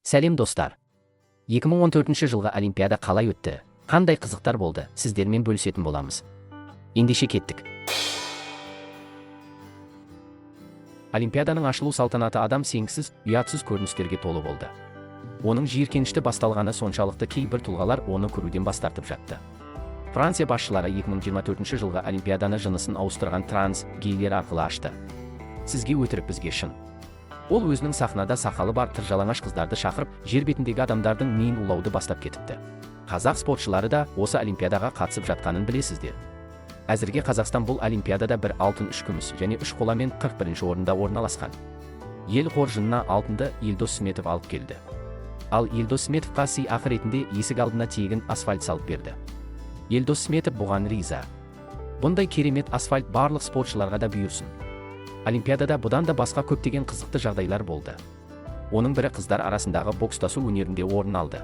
Сәлем, достар! 2014 жылғы Олимпиада қалай өтті, қандай қызықтар болды, сіздермен бөлісетін боламыз. Ендеше кеттік. Олимпиаданың ашылу салтанаты адам сенгісіз, ұятсыз көріністерге толы болды. Оның жиіркенішті басталғаны соншалықты, кейбір тұлғалар оны көруден бас тартып жатты. Франция басшылары 2024 жылғы Олимпиаданы жынысын ауыстырған транс гейлер арқылы ашты. Сізге өтірік, бізге шын. Ол өзінің сахнада сақалы бар тыржалаңаш қыздарды шақырып, жер бетіндегі адамдардың миын улауды бастап кетіпті. Қазақ спортшылары да осы Олимпиадаға қатысып жатқанын білесіздер. Әзірге Қазақстан бұл Олимпиадада бір алтын, үш күміс және үш қоламен 41 орында орналасқан. Ел қоржынына алтынды Елдос Сметов алып келді. Ал Елдос Сметовқа сый ақы ретінде есік алдына тегін асфальт салып берді. Елдос Сметов бұған риза. Бұндай керемет асфальт барлық спортшыларға да бұйырсын. Олимпиадада бұдан да басқа көптеген қызықты жағдайлар болды. Оның бірі қыздар арасындағы бокстасу өнерінде орын алды.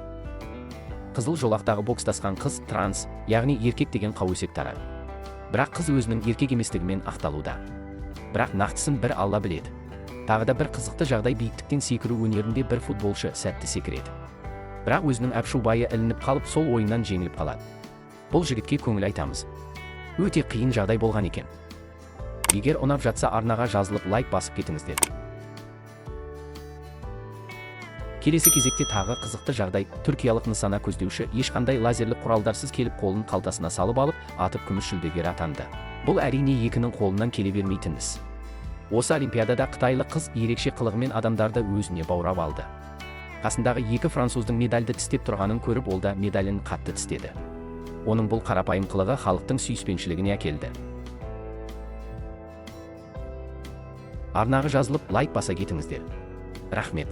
Қызыл жолақтағы бокстасқан қыз транс, яғни еркек деген қауесет тарады. Бірақ қыз өзінің еркек еместігімен ақталуда. Бірақ нақтысын бір Алла біледі. Тағы да бір қызықты жағдай: биіктіктен секіру өнерінде бір футболшы сәтті секіреді. Бірақ өзінің әпшубайы ілініп қалып, сол ойыннан жеңіліп қалады. Бұл жігітке көңіл айтамыз. Өте қиын жағдай болған екен. Егер ұнап жатса, арнаға жазылып, лайк басып кетіңіздер. Келесі кезекте тағы қызықты жағдай: түркиялық нысана көздеуші ешқандай лазерлік құралдарсыз келіп, қолын қалтасына салып алып, атып, күміс жүлдегер атанды. Бұл, әрине, екінің қолынан келе бермейтін іс. Осы Олимпиадада қытайлық қыз ерекше қылығымен адамдарды өзіне баурап алды. Қасындағы екі француздың медальді тістеп тұрғанын көріп, ол да медалін қатты тістеді. Оның бұл қарапайым қылығы халықтың сүйіспеншілігіне әкелді. Арнаға жазылып, лайк баса кетіңіздер. Рахмет.